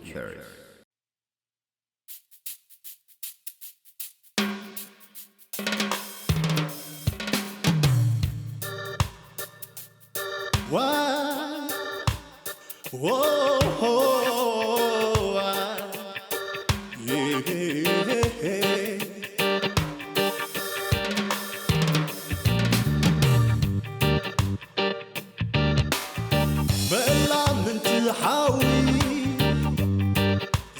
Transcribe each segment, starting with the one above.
Curse. Why? Whoa, why? Yeah. መላምንቲ ሓዊ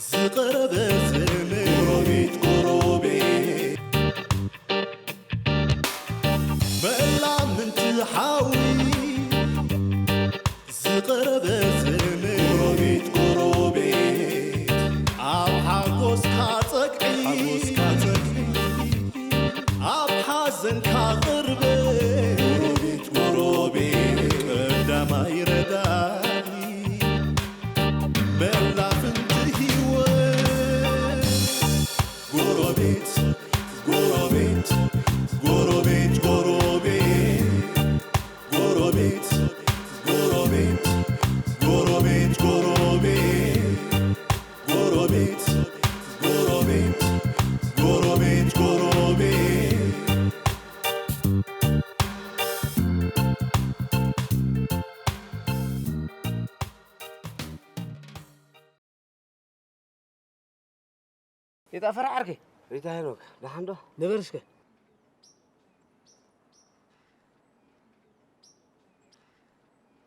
ዝቐረበ ዘመድ ጎረቤት ጎረቤት መላምንቲ ሓዊ ዝቐረበ ዘመድ ጎረቤት ጎረቤት ኣብ ሓጎስካ ጸግዒ ሓጎስካ ጸግዒ ኣብ ሓዘንካ ቅርበ ጎረቤት ጎረቤት ቀዳማይ ረዳኢ መላፍንቲ ህይወት ጎረቤት ጎረቤት ጎረቤት ጎረቤት ጎረቤት ጎረቤት ጎረቤት ጎረቤት ጎረቤት ጎረቤት ጎረቤት ጎረቤት የጣፈራ ዓርከይ ሪታ ሄኖክ ደሓን ዶ? ንበር እስከ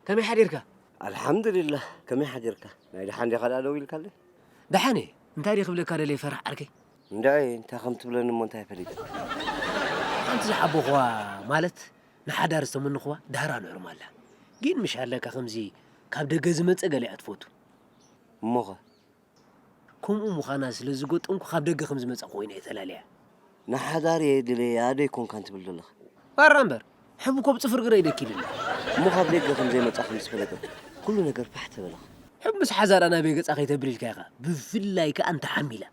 ከመይ ሓዲርካ? ኣልሓምዱሊላህ። ከመይ ሓዲርካ? ናይ ደሓን ዲኻ ደኣ ደዊልካለይ? ደሓን እየ። እንታይ ድየ ክብለካ ደለየ ፈራሕ ዓርከይ? እንዳይ እንታይ ከም ትብለኒ እሞ እንታይ ፈሊጠ? ሓንቲ ዝሓበኹዋ ማለት ንሓዳር ዝተመንኹዋ ዳህራ ንዕርማ ኣላ። ግን ምሽ ኣለካ ከምዚ ካብ ደገ ዝመጸ ገለ እያ ትፈቱ። እሞኸ? ከምኡ ምዃና ስለ ዝገጠምኩ ካብ ደገ ከም ዝመጻ ኮይኑ እየ ተላለያ። ንሓዳር እየ ድለያ ዶ ኣይኮንካን ትብል ዘለኻ? ባራ እምበር ሕቡ ኮ ብጽፍር ግረ ይደኪልኒ። እሞ ካብ ደገ ከም ዘይመጻ ከም ዝፈለጠ ኩሉ ነገር ፋሕ ተበለኻ። ሕቡ ምስ ሓዛራ ናበይ ገጻ ከይተብል ኢልካ ኢኻ። ብፍላይ ከኣ እንተ ሓሚላ።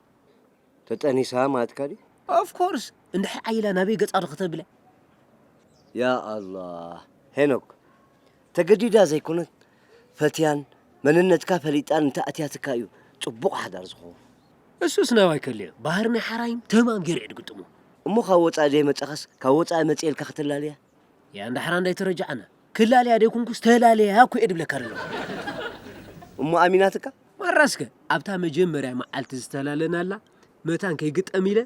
ተጠኒሳ ማለትካ ድዩ? ኦፍ ኮርስ እንድሕር ዓይላ ናበይ ገጻ ዶ ከተብለ? ያ ኣላህ ሄኖክ ተገዲዳ ዘይኮነት ፈትያን መንነትካ ፈሊጣን እንተ ኣትያትካ እዩ ጽቡቕ ሓዳር ዝኸውን። እሱስ ናባይ ከልዮ ባህሪ ናይ ሓራይም ተማም ገይሩ እየ ድግጥሞ። እሞ ካብ ወጻኢ ደይመጻኻስ ካብ ወጻኢ መጽየ ኢልካ ክትላልያ? ያ እንዳ ሓራ እንዳይተረጃዓና ክላልያ ደይኮንኩስ ተላልያ እኮ እየ ድብለካ ደለኹ። እሞ ኣሚናትካ? ማራስከ ኣብታ መጀመርያ መዓልቲ ዝተላለናላ መታን ከይግጠም ኢለ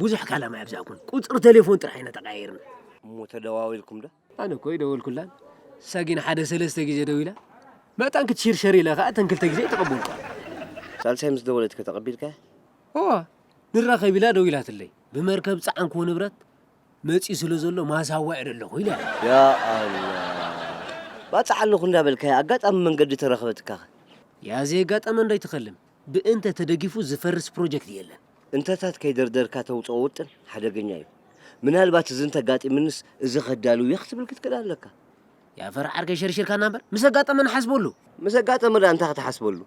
ብዙሕ ካላማ የብዛዕኩን ቁፅሪ ቴሌፎን ጥራሕ ኢና ተቀያይርና። እሞ ተደዋዊልኩም ዶ? ኣነ እኮ ይደወልኩላን እሳ ግን ሓደ ሰለስተ ግዜ ደዊላ መታን ክትሽርሸር ኢለ ከዓ እተን ክልተ ግዜ ይተቀበልኩ። ሳልሳይ ምስ ደወለት ከተቀቢልካ? እዋ ንራኸብ ኢላ ደዊላትለይ ብመርከብ ፃዓንክዎ ንብረት መፂኡ ስለ ዘሎ ማሳዋ እየ ደለኹ ኢለ። ያ ኣላ ባፅዓ ኣለኹ እንዳበልካያ ኣጋጣሚ መንገዲ ተረኸበትካ። ያ ዘየጋጠመ እንዶ ኣይትኸልም ብእንተ ተደጊፉ ዝፈርስ ፕሮጀክት የለን። እንተታት ከይደርደርካ ተውፅኦ ውጥን ሓደገኛ እዩ። ምናልባት እዚ እንተጋጢምንስ እዚ ከዳልው እየ ክትብል ክትክእል ኣለካ። ያፈር ዓርከይ ሸርሺርካና እምበር ምስ ኣጋጠመ ንሓስበሉ። ምስ ኣጋጠመ ደኣ እንታይ ክትሓስበሉ?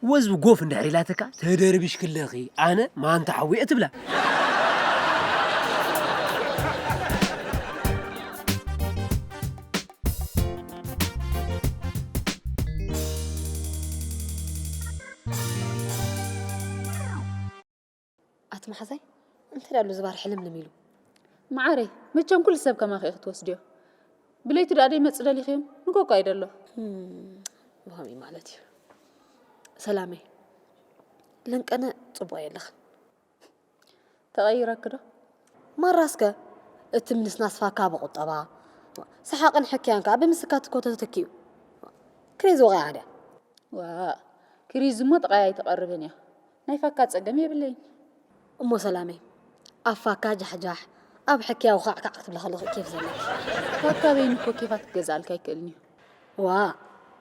ወዝቢ ጎፍ እንድሕር ኢላትካ ተደርቢሽክለኺ ኣነ ማንታ ሓዊ እየ ትብላ። ኣቲ መሓዛይ እንታይ ደኣሉ ዝባር ሕልምልም ኢሉ። መዓረይ መቸም ኩሉ ሰብ ከማኺ ኢኺ ትወስድዮ። ብለይቲ ደኣ ደይመጽእ ደሊኽዮም ንጎጎ ኣይደሎ። ብኸምኡ ማለት እዩ። ሰላመይ ለንቀነ ጽቡቕ የለኽን። ተቐይረኪ ዶ? ማራስከ እቲ ምንስናስ ፋካ ብቑጠባ ሰሓቕን ሕክያን ከኣ ብምስካት እኮ ተተኪኡ። ክሬዚ ወቒዓ ድያ? ዋእ ክሪዝ እሞ ጥቓይ ኣይትቐርብን እያ። ናይ ፋካ ጸገም የብለይን። እሞ ሰላመይ ኣብ ፋካ ጃሕጃሕ ኣብ ሕክያ ውኻዕካዕ ክትብሊ ከለኺ ኬፍ ዘለኪ። ፋካ በይኑ እኮ ኬፋት ክገዝኣልካ ኣይክእልን እዩ። ዋ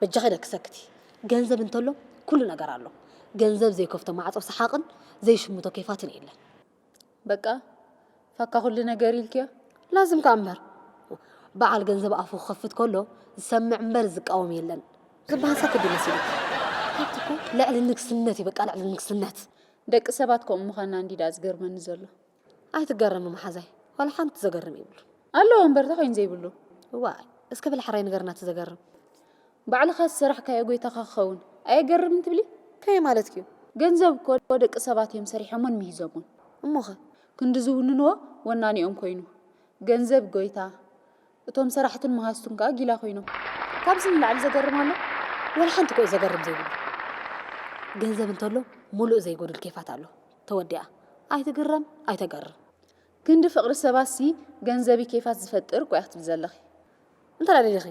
በጃኺ ደቂ ሰክቲ ገንዘብ እንተሎ ኩሉ ነገር ኣሎ። ገንዘብ ዘይከፍቶ ማዕጾ ሰሓቕን ዘይሽምቶ ኬፋትን የለን። በቃ ፋካ ኩሉ ነገር ኢልክዮ። ላዝም ከኣ እምበር በዓል ገንዘብ ኣፉ ክኸፍት ከሎ ዝሰምዕ እምበር ዝቃወም የለን ዝበሃል ሰክት ድዩ መሲሉኪ? ሃብቲ እኮ ልዕሊ ንግስነት እዩ በቃ ልዕሊ ንግስነት። ደቂ ሰባት ከምኡ ምዃንና እንድዩ ደኣ ዝገርመኒ ዘሎ። ኣይትገረሚ መሓዛይ ዋላ ሓንቲ ዘገርም የብሉን። ኣለዎ እምበር እንታይ ኮይኑ ዘይብሉ። እዋይ እስከ በሊ ሕራይ ንገርና እቲ ዘገርም። ባዕልኻ ዝሰራሕካዮ ጎይታኻ ክኸውን ኣየገርምን ትብሊ? ከመይ ማለትኪ እዩ? ገንዘብ እኮ ደቂ ሰባት እዮም ሰሪሖምን ምሂዞምን። እሞኸ? ክንዲ ዝውንንዎ ወናኒኦም ኮይኑ። ገንዘብ ጎይታ፣ እቶም ሰራሕትን መሃዝቱን ከኣ ጊላ ኮይኖም። ካብዚ ንላዕሊ ዘገርም ኣሎ? ወላ ሓንቲ እኮ እዩ ዘገርም ዘይብሉ። ገንዘብ እንተሎ ሙሉእ ዘይጎድል ኬፋት ኣሎ። ተወዲኣ። ኣይትግረም፣ ኣይተገርም። ክንዲ ፍቕሪ ሰባትሲ ገንዘብ እዩ ኬፋት ዝፈጥር እኮ ኢያ ክትብሊ ዘለኺ። እንታይ ደኣ ደሊኺ?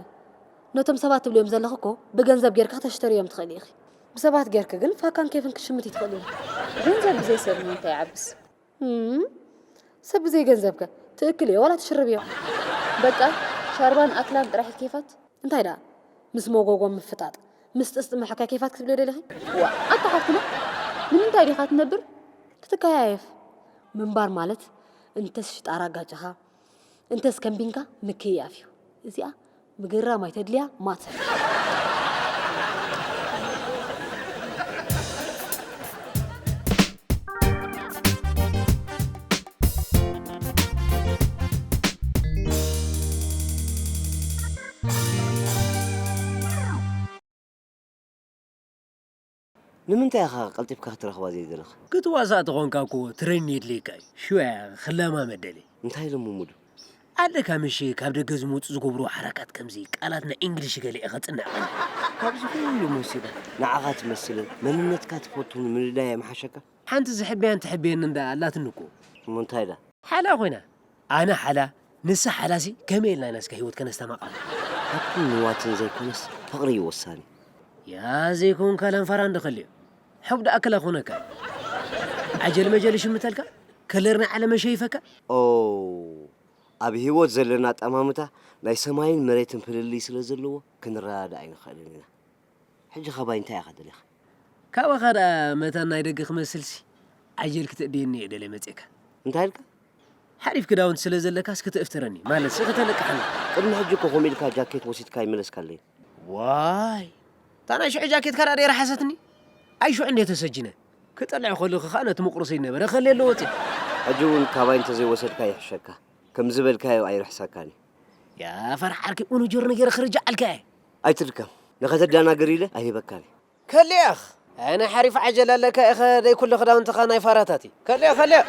ነቶም ሰባት ትብልዮም ዘለኺ እኮ ብገንዘብ ጌርካ ክተሽተርዮም ትኽእሊ ኢኺ። ብሰባት ጌርኪ ግን ፋካን ኬፍን ክትሽምቲ ትኽእሊ ኢኺ። ገንዘብ ብዘይ ሰብ ንምንታይ ይዓብስ? እም፣ ሰብ ብዘይ ገንዘብከ ትእክልዮ ዋላ ትሽርብዮ? በቃ ሻርባን ኣክላን ጥራሕ እዩ ኬፋት። እንታይ ደኣ? ምስ መጎጎ ምፍጣጥ፣ ምስ ጥስጢ ምሕካይ ኬፋት ክትብልዮ ደሊኺ? ዋእ፣ ኣታ ሓፍትና፣ ንምንታይ ዲኻ ትነብር? ክትከያየፍ። ምንባር ማለት እንተስ ሽጣራ ኣጋጭኻ፣ እንተስ ከንቢንካ ምክይያፍ እዩ። እዚኣ ምግርራም ኣይተድልያ ማትስ። ንምንታይ ኢኻ ቀልጢፍካ ክትረኽባ ዘይደለኻ? ክትዋሳእ ተኾንካ እኮ ትሬን የድልየካ እዩ። ሽወያ ክለማመድ ደልየ። እንታይ ኢሎም ሙሙዱ? ኣለካ ምሽ ካብ ደገ ዝመጹ ዝገብርዎ ሓረካት ከምዚ ቃላት ናይ እንግሊሽ ገለ ኢኻ ጽንዕ ቀኒ። ካብዚ ኩሉ መሲሉ ንዓኻ ትመስልን መንነትካ ትፈቱን ምልላይ ምሓሸካ? ሓንቲ ዝሕብያን ትሕብየንን ደኣ ኣላትኒ እኮ። እሞ እንታይ ደኣ? ሓላ ኮይና። ኣነ ሓላ፣ ንሳ ሓላሲ ከመይ ኢልና ኢና እስከ ህይወት ከነስተማቕራ? ሃብትን ንዋትን ዘይኮነስ ፍቕሪ እዩ ወሳኒ። ያ ዘይኮንካ ለንፋራ እንዶ ከልዮ። ሕቡእ ደኣ ክላ ኮነካ። ዓጀል መጀል ይሽምተልካ፣ ከለር ናይ ዓለም መሸይፈካ። ኦ፣ ኣብ ህይወት ዘለና ኣጠማምታ ናይ ሰማይን መሬትን ፍልልይ ስለ ዘለዎ ክንረዳዳእ ኣይንኽእልን ኢና። ሕጂ ካባይ እንታይ ኢኻ ደሊኻ? ካባኻ ደኣ መታን ናይ ደገ ክመስልሲ ዓጀል ክትእድየኒ እየ ደልየ መጺእካ። እንታይ ኢልካ? ሓሪፍ ክዳውንቲ ስለ ዘለካስ ክትእፍትረኒ፣ ማለትሲ ከተለቅሓኒ። ቅድሚ ሕጂ እኮ ከምኡ ኢልካ ጃኬት ወሲድካ ኣይመለስካለይን። ዋይ! እታ ናይ ሽዑ ጃኬትካ ደኣ ደይረሓሰትኒ? ኣይ ሽዑ እንድየ ተሰጂነ። ክጠልዕ ከለኹ ኸኣ ነቲ ምቑርሰይ ነበረ ከልየ ኣለዎ ወጺአ። ሕጂ እውን ካባይ እንተዘይወሰድካ ይሕሸካ። ከም ዝበልካዮ ኣይርሕሰካን እዩ። ያ ፈራሕ ዓርኪ ኡኑ ጆርኒ ገይረ ክርጃዓልካ እየ። ኣይትድከም። ንኸተደናግር ኢለ ኣይህበካን እየ። ከልያኽ፣ ኣነ ሓሪፍ ዓጀል ኣለካ ኢኸ ደይ ኩሉ ክዳውንትኻ ናይ ፋራታት እዩ። ከልዮ፣ ከልዮ።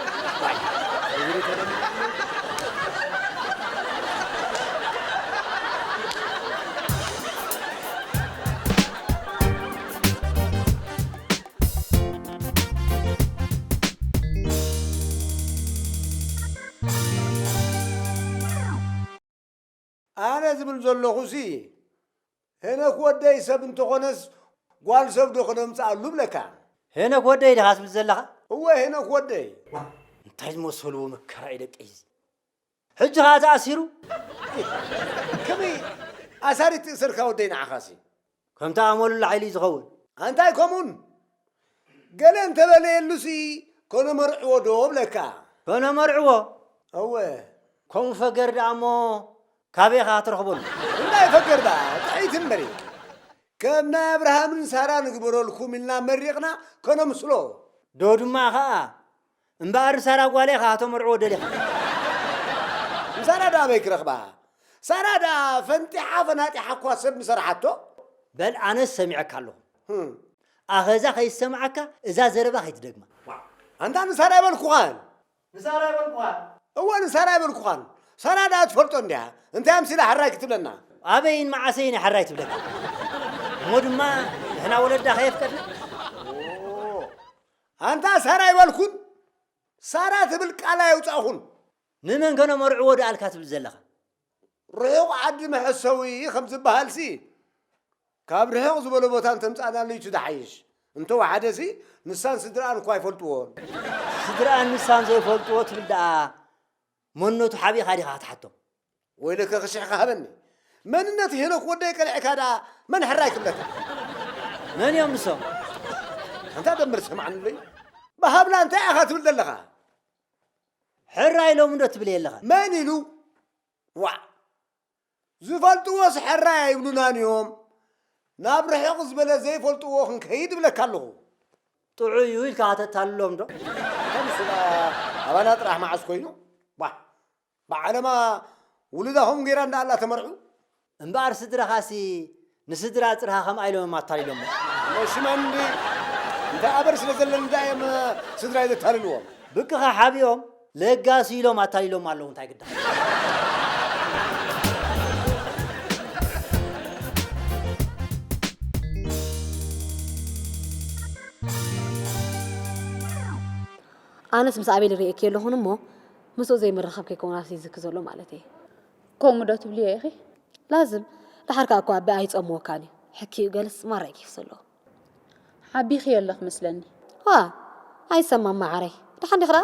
ኣነ ዝብል ዘለኹሲ፣ ሄኖክ ወደይ ሰብ እንተኾነስ ጓል ሰብ ዶ ክነምጽኣሉ እብለካ? ሄኖክ ወደይ ዲኻ ትብል ዘለኻ? እወ፣ ሄኖክ ወደይ። እንታይ ዝመሰልዎ መከራ እዩ ደቀይ እዚ። ሕጂ ኸኣ ተኣሲሩ? ከመይ ኣሳሪት ትእሰርካ ወደይ ንዓኻሲ? ከምቲ ኣመሉ ላዕሊ ዝኸውን። ኣንታይ ከምኡን? ገለ እንተበለየሉሲ ከነመርዕዎ ዶ እብለካ? ከነመርዕዎ? እወ። ከምኡ ፈገር ደኣ እሞ ካበይ ኢኻ ክትረኽበሉ? እንታይ ፈገር ደኣ? ጥዕይቲ እምበሪ። ከም ናይ ኣብርሃምን ሳራን ንግበረልኩም ኢልና መሪቕና ከነምስሎ። ዶ ድማ ኸኣ እምበኣር ንሳራ ጓለይ ኢኻ ከተመርዕዎ ደሊኻ። ንሳራ ደኣ ኣበይ ክረኽባ? ሳራ ደኣ ፈንጢሓ ፈናጢሓ እኳ ሰብ ምሰርሓቶ። በል ኣነስ ሰሚዐካ ኣለኹ። ህም። ኣኸዛ ከይሰምዓካ እዛ ዘረባ ከይትደግማ። ኣንታ ንሳራ ኣይበልኩኻን። ንሳራ ኣይበልኩኻን። እወ ንሳራ ኣይበልኩኻን። ሳራ ደኣ ትፈልጦ እንድያ። እንታይ ኣምሲላ ሕራይ ክትብለና? ኣበይን መዓሰይን እያ ሕራይ ትብለካ? እሞ ድማ ንሕና ወለዳ ከየፍቀድና? ኣንታ ሳራ ኣይበልኩን። ሳራ ትብል ቃል ኣየውጻእኹን። ንመን ከነመርዕዎ ደኣልካ ትብል ዘለኻ? ርሑቕ ዓዲ መሐሰዊ ከም ዝበሃልሲ፣ ካብ ርሕቕ ዝበለ ቦታ እንተምጻእናሉ እዩ እቲ ዝሓይሽ። እንተወሓደሲ፣ ንሳን ስድርኣን እኳ ኣይፈልጥዎን። ስድርኣን ንሳን ዘይፈልጥዎ ትብል ደኣ፣ መነቱ ሓቢኻ ዲኻ ክትሓቶም? ወይለከ ክሽሕኻ ሃበኒ። መንነት ሄኖክ ወደይ ቀሊዕካ ደኣ መን ሕራይ ክብለካ? መን እዮም ንሶም? ኣንታ ደምር ስምዓኒ እምበይ። ብሃብላ እንታይ ኢኻ ትብል ዘለኻ? ሕራይ ኢሎም እንዶ ትብል የለኻ? መን ኢሉ? ዋዕ! ዝፈልጥዎስ ሕራይ ኣይብሉናን እዮም። ናብ ርሕቕ ዝበለ ዘይፈልጥዎ ክንከይድ እብለካ ኣለኹ። ጥዑይ እዩ ኢልካ ከተታልሎም ዶ? ከምስላ ኣባና ጥራሕ መዓስ ኮይኑ? ባ! ብዓለማ ውሉዳኹም ገይራ እንዳኣላ ተመርዑ? እምበኣር ስድራኻሲ ንስድራ ጽርሃ ከምኣ ኢሎም ኣታሊሎሞ። ሽመንዲ! እንታይ ኣበር ስለ ዘለኒ ደኣ እዮም ስድራይ ዘታልልዎም። ብክኻ ሓቢኦም ለጋሲ ኢሎም ኣታሊሎም ኣለዉ። እንታይ ግዳ ኣነስ ምስ ኣቤል ርእየኪ ኣለኹን እሞ ምስኡ ዘይምርኻብ ከይከውን ኣፍዚዝኪ ዘሎ ማለት እየ። ከምኡ ዶ ትብልዮ ኢኺ? ላዝም ደሓር ከኣ እኮ ኣቢ ኣይጸምወካን እዩ። ሕኪኡ ገለስ ማራ ይኪፍ ዘሎ። ሓቢኺ ኣለኽ መስለኒ። ዋ ኣይሰማም መዓረይ። ደሓን ዲኽራ?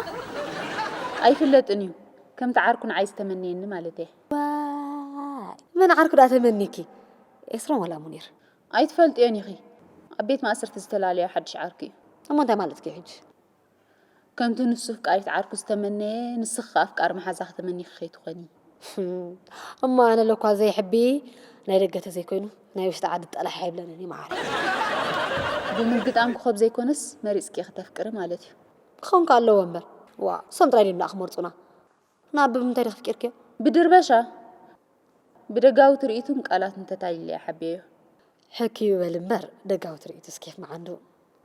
ኣይፍለጥን እዩ። ከምቲ ዓርኩ ንዓይ ዝተመነየኒ ማለት እየ። ዋይ መን ዓርኩ ደኣ ተመኒኪ? ኤስሮን ወላ ሙኒር? ኣይትፈልጥዮን ኢኺ። ኣብ ቤት ማእሰርቲ ዝተላለዮ ሓድሽ ዓርኩ እዩ። እሞ እንታይ ማለትኪ እዩ ሕጂ? ከምቲ ንሱ ኣፍቃሪት ዓርኩ ዝተመነየ ንስኺ ከኣ ኣፍቃሪ መሓዛኺ ተመኒኺ ከይትኾኒ። እሞ ኣነ ለኳ ዘይሕቢ ናይ ደገ ተዘይኮይኑ ናይ ውሽጢ ዓዲ ጠላሕ ኣይብለንን እዩ መዓረይ። ብምግጣም ኮኸብ ዘይኮነስ መሪፅኪ ኢኺ ተፍቅሪ ማለት እዩ። ክኸውን ከ ኣለዎ እምበር። ዋእ እሶም ጥራይ ድዮም ደኣ ክመርፁና? ንኣቢ ብምንታይ ዲኺ ኣፍቂርክዮ? ብድርበሻ ብደጋዊ ትርኢቱን ቃላቱን ተታሊለ እየ ሓብየዮ። ሕክዩ በሊ እምበር ደጋዊ ትርኢቱስ ኬፍ መዓንድኡ።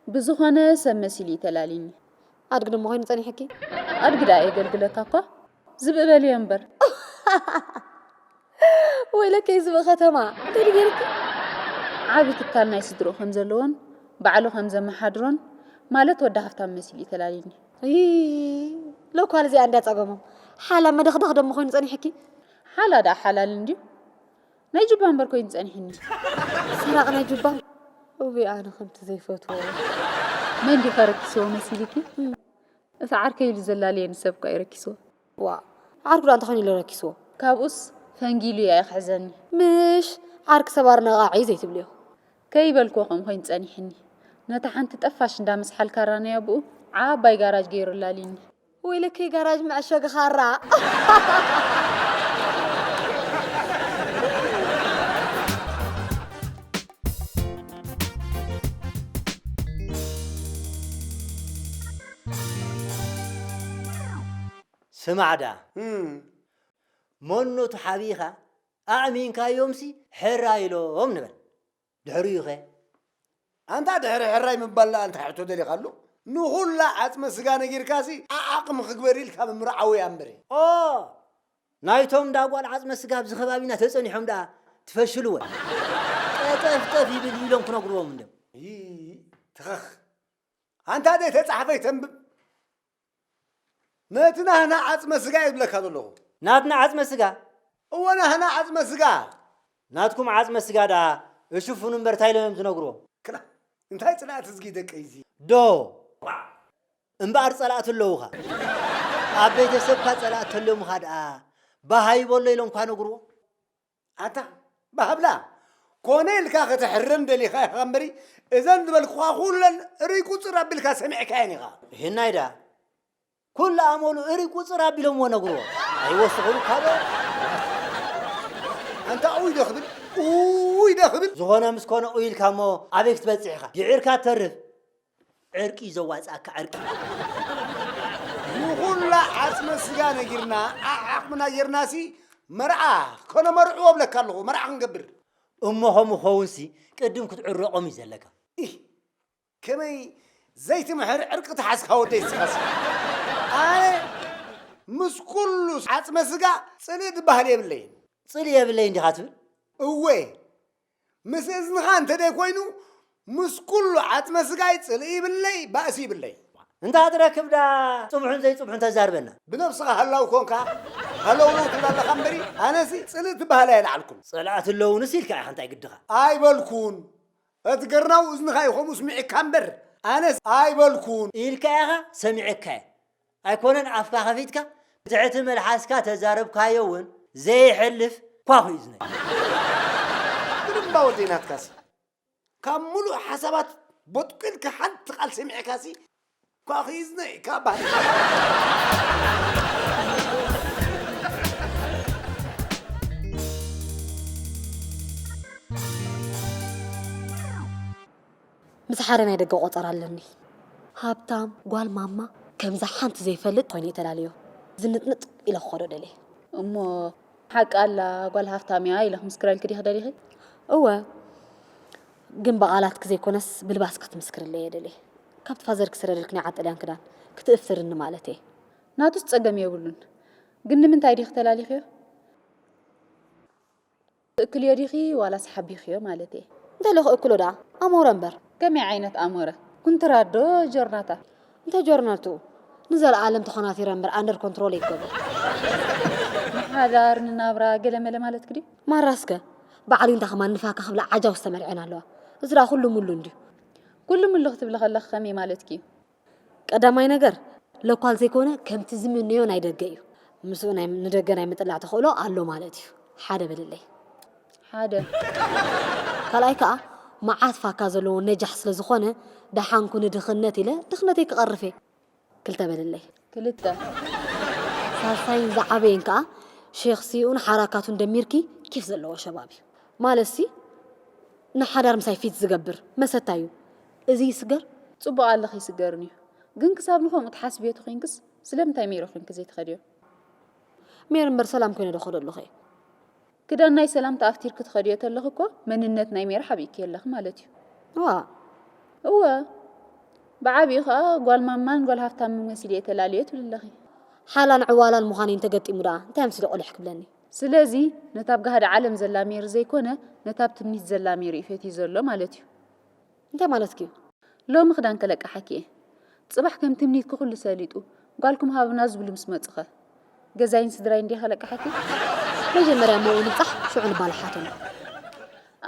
ብዝኾነ ሰብ መሲሉ እዩ ተላልዩኒ። ኣድጊ ደሞ ኮይኑ ጸኒሕኪ? ኣድጊ ደኣ የገልግለካ እኳ ዝብኢ በልዮ እምበር። ወይለከይ ዝብኢ ከተማ እንታይ ድዩ ገይሩኪ? ዓቢ ትካል ናይ ስድርኡ ከም ዘለዎን ባዕሉ ከም ዘመሓድሮን ማለት ወዲ ሃፍታም መሲሉ እዩ ተላልዩኒ። እይ ሎኳል እዚኣ እንድያ ጸገሞም። ሓላ መደኽደኽ ደሞ ኮይኑ ጸኒሕኪ? ሓላ ደኣ ሓላል እንድዩ ናይ ጁባ እምበር ኮይኑ ጸኒሕኒ። ሰራቒ ናይ ጁባ? እውይ ኣነ ከምቲ ዘይፈትዎ። መን ድዩ ከ ረኪስዎ መሲልኪ? እቲ ዓርከይ ኢሉ ዘላለየኒ ሰብ እኳ እዩ ረኪስዎ። ዋእ ዓርኩ ደኣ እንታይ ኮይኑ ኢሉ ረኪስዎ? ካብኡስ ፈንጊሉ እያ ይኽሕዘኒ። ምሽ ዓርኪ ሰብ ኣርነቓዕ እዩ ዘይትብልዮ። ከይበልክዎ ከምኡ ኮይኑ ጸኒሕኒ። ነታ ሓንቲ ጠፋሽ እንዳ መስሓል ካራ ናይ ኣቡኡ ዓባይ ጋራጅ ገይሩ ኣላልዩኒ። ወይለከይ ጋራጅ መዐሸጊ ካራ። ስማዕ ደኣ፣ መኖቱ ሓቢኻ ኣእሚንካዮምሲ ሕራይ ኢሎም ንበል። ድሕሪኡኸ? ኣንታ ድሕሪ ሕራይ ምባል ደኣ እንታይ ሕቶ ደሊኻሉ? ንኹላ ዓጽመ ስጋ ነጊርካሲ ዓዓቕሚ ክግበር ኢልካ ምምርዓው እያ እምበሪ። ኦ! ናይቶም እንዳ ጓል ዓጽመ ስጋ ኣብዚ ከባቢና ተጸኒሖም ደኣ ትፈሽልወን። ቀጠፍጠፍ ይብል ኢሎም ክነግርዎም እንድዮም። ይይ፣ ትኸኽ። ኣንታ ዘይተጻሕፈ ይተንብብ። ነቲ ናህና ዓጽመ ስጋ እየ ዝብለካ ዘለኹ። ናትና ዓጽመ ስጋ? እወ ናህና ዓጽመ ስጋ። ናትኩም ዓጽመ ስጋ ደኣ እሽፍኑ እምበር እንታይ ኢሎም እዮም ዝነግርዎ? ክላ እንታይ ጽላእቲ እዝጊ ደቀይዚ። ዶ እምበኣር ጸላእቲ ኣለዉኻ። ኣብ ቤተሰብካ ጸላእቲ ተልዮምኻ ደኣ ባሃይ በሎ ኢሎምኳ ነግርዎ። ኣታ ብሃብላ ኮነ ኢልካ ከተሕርረን ደሊኻ ኢኻ እምበሪ እዘን ዝበልኩኻ ኩለን ርይ ቁፅር ኣቢልካ ሰሚዕካየን ኢኻ። ይህናይ ደኣ ኩሉ ኣመሉ እርይ ቁፅር ኣቢሎምዎ ነግርዎ ኣይወስኹሉ ካብ ኣንታ ኡይ ዶ ክብል ኡይ ዶ ክብል ዝኾነ ምስ ኮነ ኡይ ኢልካ እሞ ኣበይ ክትበፅሕ ኢኻ ግዒርካ ትተርፍ። ዕርቂ ዘዋፅኣካ ዕርቂ። ንኹላ ዓፅመ ስጋ ነጊርና ዓዓቕምና ጌርናሲ መርዓ ከነመርዕዎ ብለካ ኣለኹ መርዓ ክንገብር። እሞ ከምኡ ክኸውንሲ ቅድም ክትዕረቖም እዩ ዘለካ። ኢህ ከመይ ዘይትምሕር ዕርቂ ተሓዝካ ወደይ እስኻሲ። ኣነ ምስ ኩሉ ዓፅመ ስጋ ፅልኢ ዝበሃል የብለይን። ፅልኢ የብለይን ዲኻ ትብል? እወ። ምስ እዝንኻ እንተ ደይኮይኑ ምስ ኩሉ ዓጽመ ስጋይ ጽልኢ ይብለይ ባእሲ ይብለይ። እንታ ትረክብ ደኣ ጽብሑን ዘይጽብሑን ተዛርበና። ብነብስኻ ሃላው ኮንካ ሃለውለው ትብል ኣለኻ እምበሪ ኣነሲ ጽልኢ ትበሃል ኣይለዓልኩን። ጸላእቲ ኣለውንስ ኢልካ ኢኻ እንታይ ግድኻ። ኣይበልኩን። እቲ ገርናው እዝንኻ እዩ ከምኡ ስሚዕካ እምበር ኣነስ ኣይበልኩን። ኢልካ ኢኻ ሰሚዐካ እየ። ኣይኮነን ኣፍካ ከፊትካ ብትሕቲ መልሓስካ ተዛረብካዮ እውን ዘይሕልፍ ኳኹ እዩ ዝነግር። ግርምባ ወደይ ናትካሲ ካብ ሙሉእ ሓሳባት ቦጥቂልካ ሓንቲ ቃል ሰሚዕካሲ ኳኹ እዩ ዝነይ ካብ ባህል ምስ ሓደ ናይ ደገ ቆጸራ ኣለኒ። ሃብታም ጓል ማማ ከምዛ ሓንቲ ዘይፈልጥ ኮይኑ እዩ ተላለዮ። ዝንጥንጥ ኢለ ክኸዶ ደልየ። እሞ ሓቂ ኣላ ጓል ሃፍታም እያ ኢለ ክምስክረልኪ ድየ ክደሊኺ? እወ ግን ብቓላትኪ ዘይኮነስ ብልባስኪ ክትምስክርለይ እየ ደልየ። ካብቲ ፋዘር ክስረደልክ ናይ ዓጠልያን ክዳን ክትእፍትርኒ ማለት እየ። ናቱስ ጸገም የብሉን። ግን ንምንታይ ዲኺ ተላሊኽዮ? ትእክልዮ ዲኺ ዋላስ ሓቢኽዮ ማለት እየ። እንተ ኢለ ክእክሎ ደኣ ኣሞረ እምበር። ከመይ ዓይነት ኣሞረ? ኩንትራት ዶ ጆርናታ? እንተ ጆርናቱ ንዘለኣለም ተኾናቲረ እምበር ኣንደር ኮንትሮል ይገብር። ንሓዳር ንናብራ ገለመለ ማለትኪ ድዩ? ማራስከ ባዕሉ እንታ ከማን ንፋካ ክብላ ዓጃውስ ተመርዐን ኣለዋ። እዚ ደኣ ኩሉ ሙሉ እንድዩ። ኩሉ ሙሉ ክትብሊ ከለኺ ከመይ ማለትኪ እዩ? ቀዳማይ ነገር ለኳል ዘይኮነ ከምቲ ዝምነዮ ናይ ደገ እዩ። ምስኡ ናይ ንደገ ናይ ምጥላዕ ተኽእሎ ኣሎ ማለት እዩ። ሓደ በልለይ። ሓደ። ካልኣይ ከኣ መዓት ፋካ ዘለዎ ነጃሕ ስለ ዝኾነ ደሓንኩ ንድኽነት ኢለ ድኽነተይ ክቐርፍ እየ። ክልተ በልለይ። ክልተ። ሳልሳይን ዝዓበየን ከኣ ሼኽ ስዩን ሓራካቱን ደሚርኪ ኬፍ ዘለዎ ሸባብ እዩ። ማለትሲ ንሓዳር ምሳይ ፊት ዝገብር መሰታይ እዩ። እዚ ይስገር? ጽቡቕ ኣለኺ ይስገርን እዩ። ግን ክሳብ ንኸምኡ ትሓስብዮ ተኾይንክስ ስለምንታይ ሜሪ ኮይንኪ ዘይትኸድዮ? ሜሪ እምበር ሰላም ኮይነ ዶ ኸዶ ኣለኹ እየ? ክዳን ናይ ሰላም ተኣፍቲርኪ ትኸድዮ ተለኺ እኮ መንነት ናይ ሜሪ ሓቢእኪ ኣለኺ ማለት እዩ። ዋ። እወ። ብዓቢኡ ኸኣ ጓል ማማን ጓል ሃፍታምን መሲለ እየ ተላልዮ ትብሊ ኣለኺ። ሓላን ዕዋላን ምዃነይ እንተገጢሙ ደኣ እንታይ ኣምሲለ ቆሊሕ ክብለኒ? ስለዚ ነታ ኣብ ጋህዲ ዓለም ዘላ ሜሪ ዘይኮነ ነታ ኣብ ትምኒት ዘላ ሜሪ እዩ ፈትዩ ዘሎ ማለት እዩ። እንታይ ማለትኪ እዩ? ሎሚ ክዳን ከለቅሓኪ እየ። ጽባሕ ከም ትምኒትኪ ኩሉ ሰሊጡ፣ ጓልኩም ሃቡና ዝብሉ ምስ መጹኸ? ገዛይን ስድራይን ድየ ከለቅሓኪ? መጀመርያ እሞ ንብጻሕ ሽዑ ንባላሓተሉ።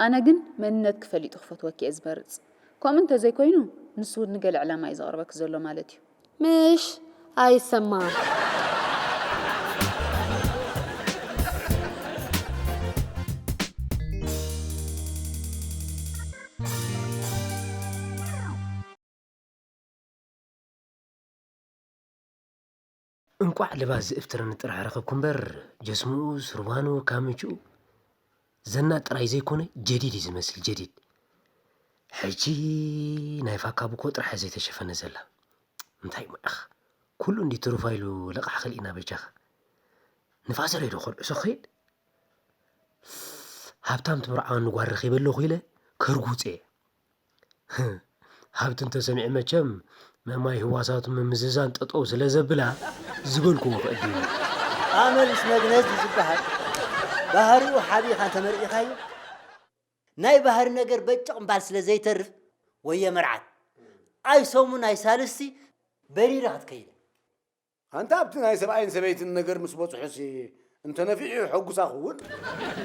ኣነ ግን መንነትኪ ፈሊጡ ክፈትወኪ እየ ዝመርጽ። ከምኡ እንተዘይኮይኑ ንሱ እውን ንገለ ዕላማ እዩ ዘቕርበኪ ዘሎ ማለት እዩ። ምሽ ኣይሰማን። እንቋዕ ልባስ ዝእፍትረኒ ጥራሕ ረኸብኩ እምበር፣ ጀስምኡ፣ ስርባኑ፣ ካምችኡ፣ ዘናጥ ጥራይ ዘይኮነ፣ ጀዲድ እዩ ዝመስል፣ ጀዲድ። ሕጂ ናይ ፋካ ብኮ ጥራሕ ዘይተሸፈነ ዘላ። እንታይ እሞ ኢኻ? ኩሉ እንዲ ትሩፋ ኢሉ ለቓሕ ኸልኢና በጃኻ። ንፋዘር እየ ዶ ከልዕሶ ክኸይድ? ሃብታም ትምርዓወኒ ጓል ረኺበ ኣለኹ ኢለ ከርጉጽ እየ። ሃብቲ እንተሰሚዐ መቸም መማይ ህዋሳቱ ምምዝዛን ጠጠው ስለ ዘብላ ዝበልክዎ ክእድም። ኣመል ምስ መግነዝ እዩ ዝበሃል። ባህሪኡ ሓቢኻ እንተመርዒኻዮ፣ ናይ ባህሪ ነገር በጭቕ እምባል ስለ ዘይተርፍ፣ ወየ መርዓት፣ ኣይ ሰሙን ኣይ ሳልስቲ በሪራ ክትከይድ። ኣንታ ኣብቲ ናይ ሰብኣይን ሰበይትን ነገር ምስ በጽሑሲ እንተ ነፊዑ ሕጉሳ ክውን።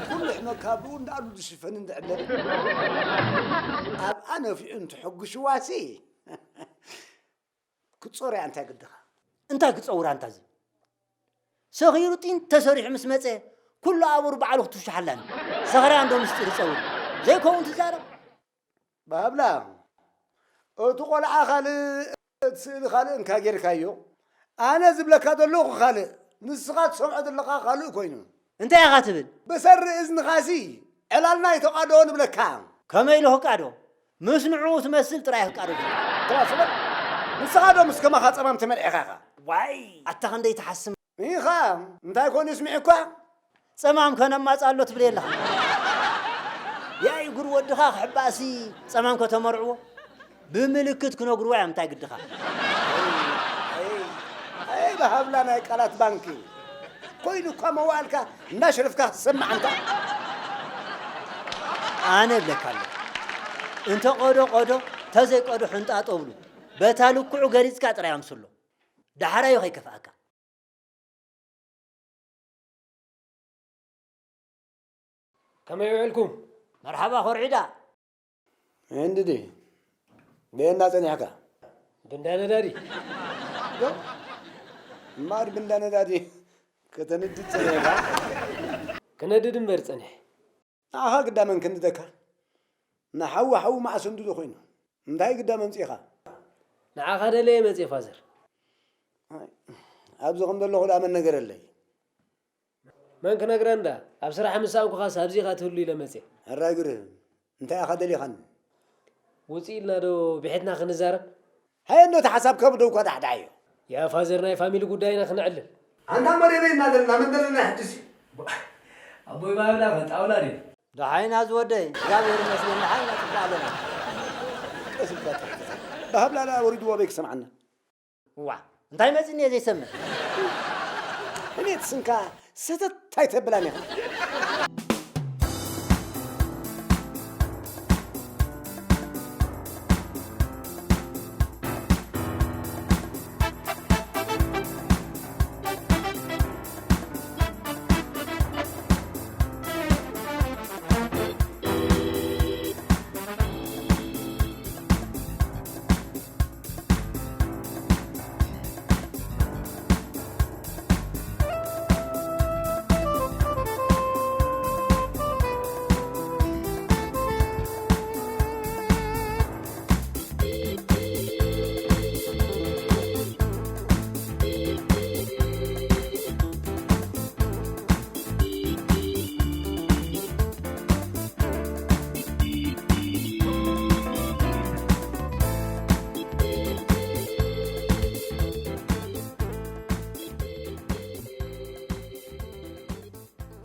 ኩሉ ሕመካ ብኡ እንዳኣሉ ዝሽፈን እንድዕለ። ኣብኣ ነፊዑ እንተሐጉሽዋሲ ክጾርያ እንታይ ግድኻ? እንታይ ክጸውራ እንታ እዚ? ሰኺሩ ጢን ተሰሪሑ ምስ መጸ ኩሉ ኣቡር ባዕሉ ክትውሽሓላኒ። ሰኽራን ዶ ምስጢር ይጸውር? ዘይከውን ትዛረብ? ባብላ፣ እቲ ቆልዓ ካልእ፣ እቲ ስእሊ ካልእ እንካ ጌርካዮ፣ ኣነ ዝብለካ ዘለኹ ካልእ፣ ንስኻ ትሰምዖ ዘለኻ ካልእ ኮይኑ። እንታይ ኢኻ ትብል? ብሰሪ እዝንኻሲ ዕላልና ይተቃዶ ንብለካ። ከመይ ኢሉ ክቃዶ? ምስ ንዕኡ ትመስል ጥራይ ክቃዶ። ትራስ በል። ንስኻ ዶ ምስ ከማኻ ጸማም ተመርዒኻ ኢኻ? ዋይ! ኣታ ክንደይ ትሓስም። ኢኻ፣ እንታይ ኮን ይስምዕ እኳ? ጸማም ከነማጽ ኣሎ ትብል የለኻ። ያይ ጉር ወድኻ ክሕባእሲ ጸማም ከተመርዕዎ? ብምልክት ክነግርዎ እዮም እንታይ ግድኻ። ኣይ፣ ኣይ፣ ኣይ፣ ብሃብላ ናይ ቃላት ባንኪ። ኮይኑ እኳ መዋእልካ እንዳሸረፍካ ክትሰማዕ እንታ። ኣነ እብለካ ኣለኹ። እንተ ቆዶ ቆዶ፣ ተዘይ ቆዶ ሕንጣጦ ብሉ። በታ ልክዑ ገሊጽካ ጥራይ ኣምስሎ። ዳሕራዩ ከይከፍኣካ። ከመይ ውዕልኩም? መርሓባ ኮርዒዳ። እንድዲ፣ በየና ጸኒሕካ? ብንዳ ነዳዲ። ዶ? እምበኣር ብንዳ ነዳዲ ከተንድድ ጸኒሕካ? ክነድድ እምበር ጸኒሐ። ንዓኻ ግዳ መን ክንድደካ? ንሓዊ ሓዊ መዓስ እንድዶ ኮይኑ? እንታይ ግዳ መምጺእኻ? ንዓኻ ደለየ መጽየ ፋዘር። ኣይ፣ ኣብዚ ከም ዘለኹ ደኣ መን ነገረለይ? መን ክነግረንዳ? ኣብ ስራሕ ምስ ሰኣንኩኻስ ኣብዚ ኢኻ ትህሉ ኢለ መጽየ። ሕራይ ግርህም፣ እንታይ ኢኻ ደሊኻኒ? ውጽእ ኢልና ዶ ብሒትና ክንዛረብ? ሃየ እንዶ እቲ ሓሳብ ከብዶ እኳ ዳሕዳሕዮ። ያ ፋዘር ናይ ፋሚሊ ጉዳይና ክነዕልል። ኣንታ መደበይ እና ዘለና መደበና ሕድሲ። ኣቦይ ባህብላ ጣውላ ድዩ? ደሓይና ዝወደይ፣ እግዚኣብሔር ይመስገን፣ ደሓይና ጽቡቕ ኣለና። ቀስ ኢልካ ጥራሕ ተዛረብ። ብሃብላላ ወሪድዎ ኣበይ ክሰምዓና? ዋ እንታይ መፅኒ እየ ዘይሰምዕ። ሕሜት ስንካ ሰተት ኣይተብላን ኢኻ።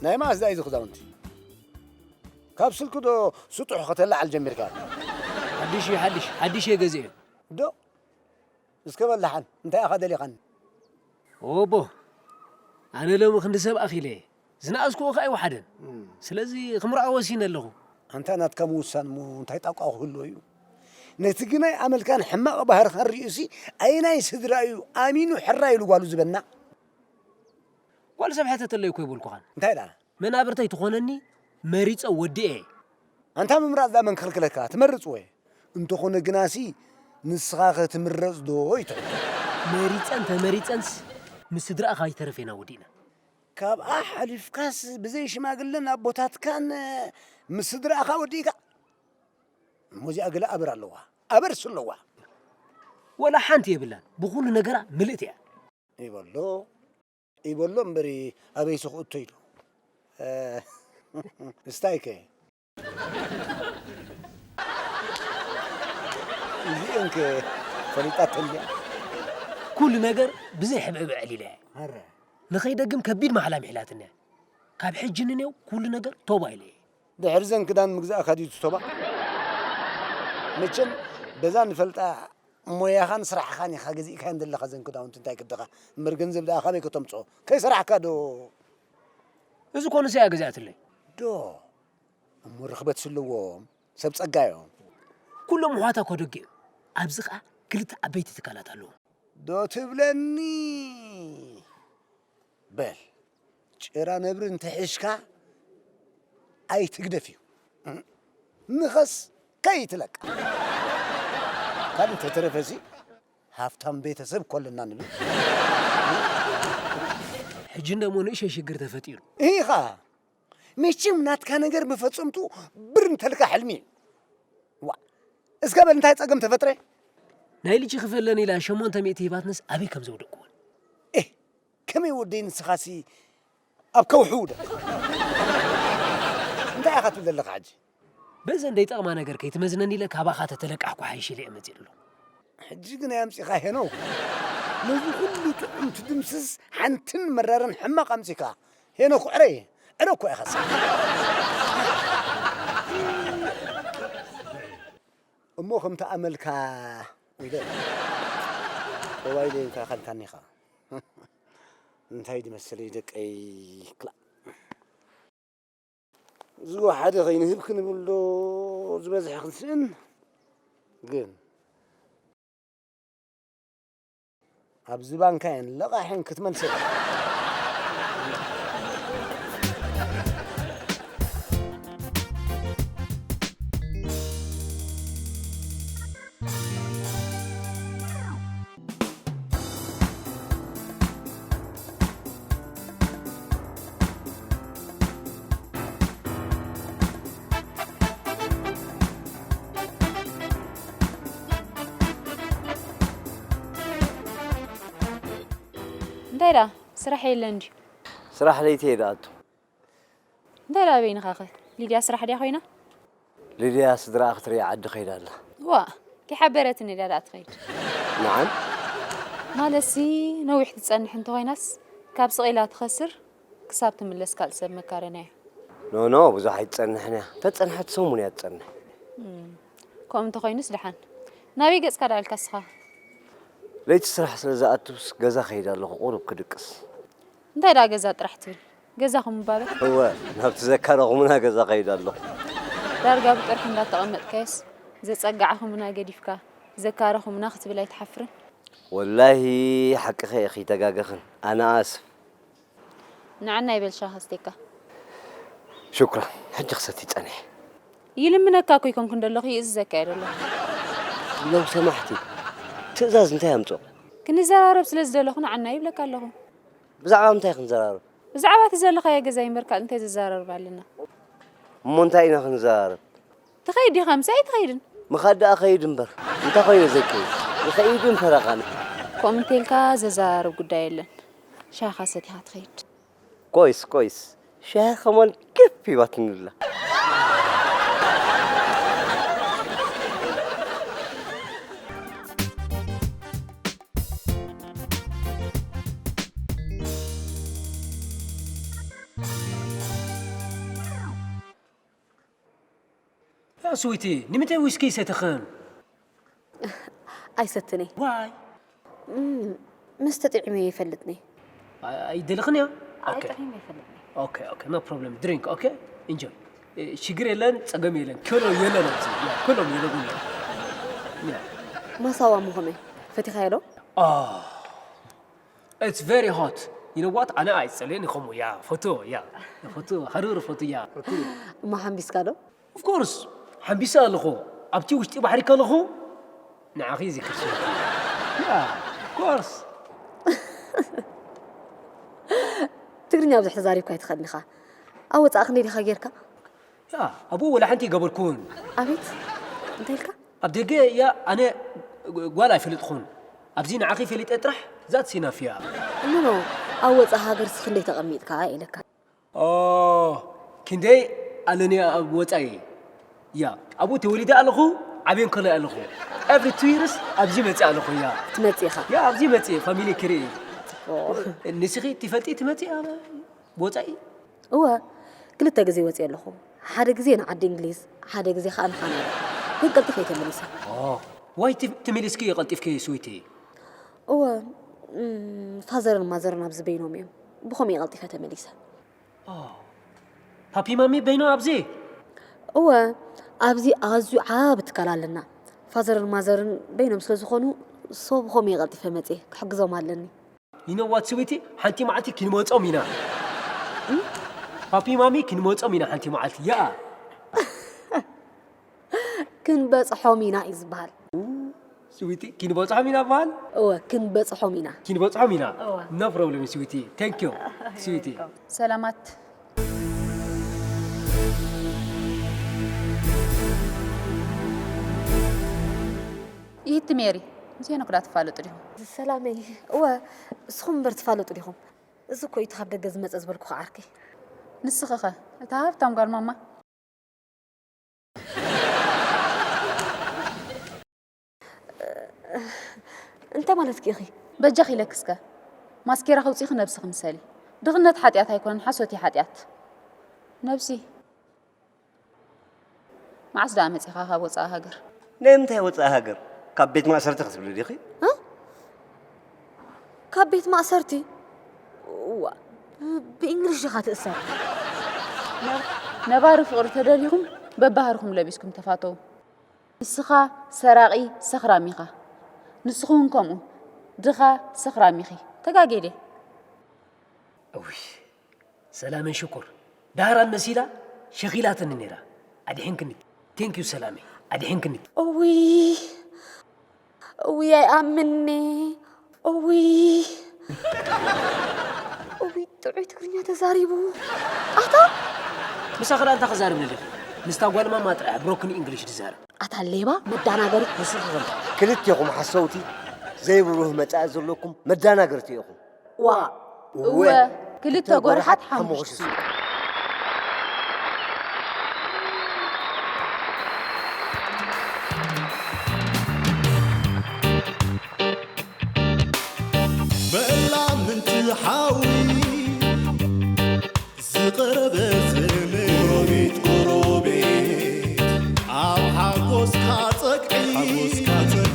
ናይ መኣስ ዳኣ እዚ ክዳውንቲ? ካብ ስልኪ ዶ ስጡሕ ከተላዓል ጀሚርካ? ሓድሽ እዩ ሓድሽ ሓድሽ እየ ገዚኤ። ዶ እስከ በል ደሓን እንታይ ኢኻ ደሊኻኒ? ኦቦ ኣነ ሎሚ ክንዲ ሰብ ኣኺለ እየ። ዝነኣስክዎ ከኣ ኣይወሓደን። ስለዚ ክምርዖ ወሲነ ኣለኹ። ኣንታ ናትካ ምውሳን እሞ እንታይ ጣቋ ክህልዎ እዩ? ነቲ ግናይ ኣመልካን ሕማቕ ባህርኻን ሪኡሲ ኣየናይ ስድራ እዩ ኣሚኑ ሕራይ ኢሉ ጓሉ ዝበና? ጓል ሰብ ሕተተለይ እኮ ኣይበልኩኻን። እንታይ ደኣ? መናብርተይ ትኾነኒ መሪጸ ወዲኤ። ኣንታ ምምራጽ ደኣ መን ክኽልክለካ? ትመርጽ ወየ። እንተኾነ ግናሲ ንስኻኸ ትምረጽ ዶ እዩ ትሕቶ? መሪጸን ተመሪጸንስ ምስ ስድራኣ ካይተረፍ ኢና ወዲእና። ካብኣ ሓሊፍካስ ብዘይ ሽማግለን ኣቦታትካን ምስ ስድራእኻ ወዲእካ? እሞ እዚኣ ገለ ኣበር ኣለዋ። ኣበርስ ኣለዋ። ወላ ሓንቲ የብላን። ብኹሉ ነገራ ምልእቲ እያ። ይበሎ ይበሎ እምበሪ ኣበይሲ ክእቶ ኢሉ እስታይከ እዚአንከ ፈሊጣ ተልያ ኩሉ ነገር ብዘይ ሕብዕብዕ ዕሊለ ኧረ ንኸይደግም ከቢድ ማሕላ ሚሒላትኒ ካብ ሕጂ ንኔው ኩሉ ነገር ቶባ ኢለ እየ ድሕሪ ዘን ክዳን ምግዛእካ ድዩ ትቶባ መቸም በዛ ንፈልጣ ሞያኻን ስራሕኻን ኢኻ ገዚእካየን ዘለኻ ዘን ክዳውንቲ እንታይ ክድኻ እምበር ገንዘብ ደኣ ካበይ ከተምፅኦ ከይሰራሕካ ዶ እዚ ኮንሰ እያ ገዚኣትለይ ዶ እሞ ርኽበት ስለዎም ሰብ ጸጋ እዮም ኩሎም ኣሕዋታ እኮ ደገ እዮም ኣብዚ ኸዓ ክልተ ዓበይቲ ትካላት ኣለዎም ዶ ትብለኒ በል ጭራ ነብሪ እንተሒዝካ ኣይትግደፍ እዩ ንኸስ ከይትለቃ ካልእ እንተተረፈሲ ሃፍታም ቤተሰብ ኮለና ንብል ሕጂ እንደሞ ንእሸ ሽግር ተፈጢሩ ኢኻ መቸም ናትካ ነገር መፈጸምቱ ብር እንተልካ ሕልሚ እዩ ዋ እስከ በል እንታይ ጸገም ተፈጥረ ናይ ልጅ ክፈለን ኢላ ሸሞንተ ሚእቲ ሂባትንስ ኣበይ ከም ዘውደቅኩ ኤህ ከመይ ወደይ ንስኻሲ ኣብ ከውሒ ውደቕ እንታይ ኢኻ ትብል ዘለኻ ሕጂ በዘን ደይጠቕማ ነገር ከይትመዝነኒ ኢለ ካባኻ ተተለቃሕኩ ሓይሽ ኢለ እየ መፂእ ኣሎ ሕጂ ግን ኣምፂኻ ሄኖክ ነዚ ኩሉ ጥዑም ትድምስስ ሓንትን መራርን ሕማቕ ኣምፂካ ሄኖክ ዕረ ዕረ እኮ ኢኻ እሞ ከምቲ ኣመልካ ኢለ ጠባይ ደይንካ ካልካኒኻ እንታይ ድመስለይ ደቀይ ክላእ ዝወሓደ ኸይንህብ ክንብል ዶ ዝበዝሐ ክንስእን ግን ኣብዚ ባንካ እየን ለቓሕን ክትመልሰ እንታይ ደኣ ስራሕ የለን ድዩ? ስራሕ ለይቲ እየ ዝኣቱ። እንታይ ደኣ በይንኻኸ? ሊድያ ስራሕ ድያ ኮይና? ሊድያ ስድራኣ ክትርኢ ዓዲ ከይዳ ኣላ። ዋእ ከይሓበረትኒ ድያ ደኣ ትኸይድ? ንዓም ማለትሲ ነዊሕ ትጸንሕ እንተኾይናስ ካብ ስቕ ኢላ ትኸስር ክሳብ ትምለስ ካልእ ሰብ መካረና እዩ። ኖኖ ብዙሕ ኣይትጸንሕን እያ። ተጸንሐት ሰሙን እያ ትጸንሕ። ከምኡ እንተኾይኑስ ደሓን። ናበይ ገጽካ ደኣ ኢልካ እስኻ? ለይቲ ስራሕ ስለ ዝኣቱስ ገዛ ከይድ ኣለኹ ቁሩብ ክድቅስ። እንታይ ደኣ ገዛ ጥራሕ ትብል? ገዛኹም እባ በል። እወ፣ ናብቲ ዘካረኹምና ገዛ ከይድ ኣለኹ። ዳርጋ ብጥርሑ እንዳተቐመጥካዮስ ዘጸጋዕኹምና ገዲፍካ ዘካረኹምና ክትብል ኣይትሓፍርን? ወላሂ ሓቅኺ ኢኺ ኣይተጋገኽን። ኣነ ኣስፍ ንዓና ይበል ሻሂ ኣስቴካ። ሽኩራን። ሕጂ ክሰቲ ጸኒሐ። ይልምነካ እኮ ኣይኮንኩን ደለኹ ይእዝዘካ እየ ደለኹ። ለው ሰማሕቲ ትእዛዝ እንታይ ኣምጽኦ? ክንዘራረብ ስለ ዝደለኹ ንዓና ይብለካ ኣለኹ። ብዛዕባ ምንታይ ክንዘራረብ? ብዛዕባ እቲ ዘለኻዮ ገዛ ይንበርካ እንታይ ዘዘራርብ ኣለና? እሞ እንታይ ኢና ክንዘራረብ? ትኸይድ ዲኻ ምሳይ ኣይትኸይድን? ምኻድ ደኣ ኸይድ እምበር እንታይ ኾይነ ዘይከይድ? ይኸይድ እምበር ኣኻኒ። ከምኡ እንተኢልካ ዘዘራርብ ጉዳይ የለን። ሻኻ ሰቲኻ ትኸይድ። ኮይስ ኮይስ ሻሂ ከማን ክፍ ይባትንላ። ያ ስዊቲ ንምንታይ ዊስኪ ይሰትኽን? ኣይሰትን እየ። ዋይ? እም፣ መስተ ጥዒመ ኣይፈልጥን እየ። ኣይ- ኣይደለኽን እያ? ኣይ ኦኬ። ጥዒመ ኣይፈልጥን እየ። ኦኬ ኦኬ ኖ ፕሮብለም ድሪንክ ኦኬ ኢንጆይ። እ፣ ሽግር የለን ጸገም የለን። ከሎ የለን ኣብዚ። ያ፣ ከሎም የለውን። ያ። ማሳዋ ምኾመ ፈቲኻዮ ዶ? It's very hot. You know what? ኣነ ኣይጸልእን ይኸሙ ያ ፈቱ ያ ፈቱ ሃሩር ፈቱ ያ ፈቱ እሞ ሓምቢስካ ዶ? Of course ሓምቢሰ ኣለኹ። ኣብቲ ውሽጢ ባሕሪ ከለኹ ንዓኺ ይዝክር ስለ yeah of course። ትግርኛ ብዙሕ ተዛሪብካ ኣይትኽእልን ኢኻ። ኣብ ወጻኢ ክንደይ ዲኻ ጌርካ? ያ ኣብኡ ወላ ሓንቲ ይገበርኩን። ኣቤት እንታይ ኢልካ? ኣብ ደገ ያ ኣነ ጓል ኣይፈልጥኹን። ኣብዚ ንዓኺ ፈሊጠ ጥራሕ that's enough እያ። No no ኣብ ወጻኢ ሃገርስ ክንደይ ተቐሚጥካ ኢለካ። ኦ ክንደይ ኣለኒ ኣብ ወጻኢ ያ ኣብኡ ተወሊደ ኣለኹ። ዓብየን ከሎ ኣለኹ። Every two years ኣብዚ መጽእ ኣለኹ ያ። ትመጽእ ኢኻ? ያ ኣብዚ መጽእ ፋሚሊ ክርኢ። ንስኺ ትፈልጢ ትመጽእ ኣብ ወጻኢ? እወ ክልተ ግዜ ወፅየ ኣለኹ። ሓደ ግዜ ንዓዲ እንግሊዝ፣ ሓደ ግዜ ከዓ ንካናዳ። ግን ቀልጢፈ እየ ተመሊሰ። ዋይ ተመሊስኪ ቀልጢፍኪ ስዊቲ? እወ ፋዘርን ማዘርን ኣብዚ በይኖም እዮም። ብኸምኡ እየ ቀልጢፈ ተመሊሰ። ፓፒ ማሚ በይኖም ኣብዚ? እወ ኣብዚ ኣዝዩ ዓቢ ትካል ኣለና። ፋዘርን ማዘርን በይኖም ስለ ዝኾኑ ሶ ብኸምኡ እየ ቀልጢፈ መፅየ ክሕግዞም ኣለኒ። You know what ስዊቲ ሓንቲ መዓልቲ ክንመጾም ኢና። ፓፒ ማሚ ክንመጾም ኢና ሓንቲ መዓልቲ ያ። ክንበጽሖም ኢና እዩ ዝበሃል። ስዊቲ ክንበጽሖም ኢና በሃል። እወ ክንበጽሖም ኢና። ክንበጽሖም ኢና። No problem ስዊቲ። Thank you ስዊቲ። ሰላማት። ይህቲ ሜሪ ምስ ሄኖክ ዳ ትፋለጡ ዲኹም? ሰላመይ እወ እስኹም እምበር ትፋለጡ ዲኹም? እዚ እኮ እዩ እቲ ካብ ደገ ዝመጸ ዝበልኩኺ ዓርከይ። ንስኺ ኸ እታ ሃብታም ጓል ማማ? እንታይ ማለትኪ ኢኺ? በጃኺ ኢለኪ እስከ ማስኬራ ከውጺእኺ ነብስኺ ምሰሊ። ድኽነት ሓጢኣት ኣይኮነን ሓሶት እዩ ሓጢኣት። ነብሲ መዓስ ደኣ መጺኻ ካብ ወጻኢ ሃገር? ናይ ምንታይ ወጻኢ ሃገር? ካብ ቤት ማእሰርቲ ክትብሊ ዲኺ? እ? ካብ ቤት ማእሰርቲ? እዋ፣ ብ- ብእንግሊሽ ዲኻ ትእሰር? ነባሪ ፍቕሪ ተደሊኹም በባህርኹም ለቢስኩም ተፋተዉ። ንስኻ ሰራቒ ሰኽራም ኢኻ። ንስኺ እውን ከምኡ ድኻ ሰኽራም ኢኺ። ተጋግየ ድየ? እውይ ሰላመይ ሽኮር ዳህራን መሲላ ሸኺላትኒ ነይራ ኣድሒንክኒ thank you ሰላመይ ኣድሒንክኒ። እውይ እውይ ኣይኣምኒ እውይ እውይ ጥዑይ ትግርኛ ተዛሪቡ ኣታ ምሳኺ ደኣ እንታይ ክዛረብ ደሊኺ ምስታ ጓል ማማ ጥራሕ broken English ዝዛረብ። ኣታ ሌባ መዳናገሪ። ንስኺ ኸ እንታይ? ክልቴኹም ሓሰውቲ ዘይብሩህ መጻኢ ዘለኩም መዳናገርቲ ኢኹም። ዋእ እወ ክልተ ጎርሓት ሓሙኽሽቲ። በላ ምንቲ ሓዊ ዝቐረበ ዘመድ ጎረቤት ጎረቤት ኣብ ሓጎስካ ጸግዒ ሓጎስካ ጸግዒ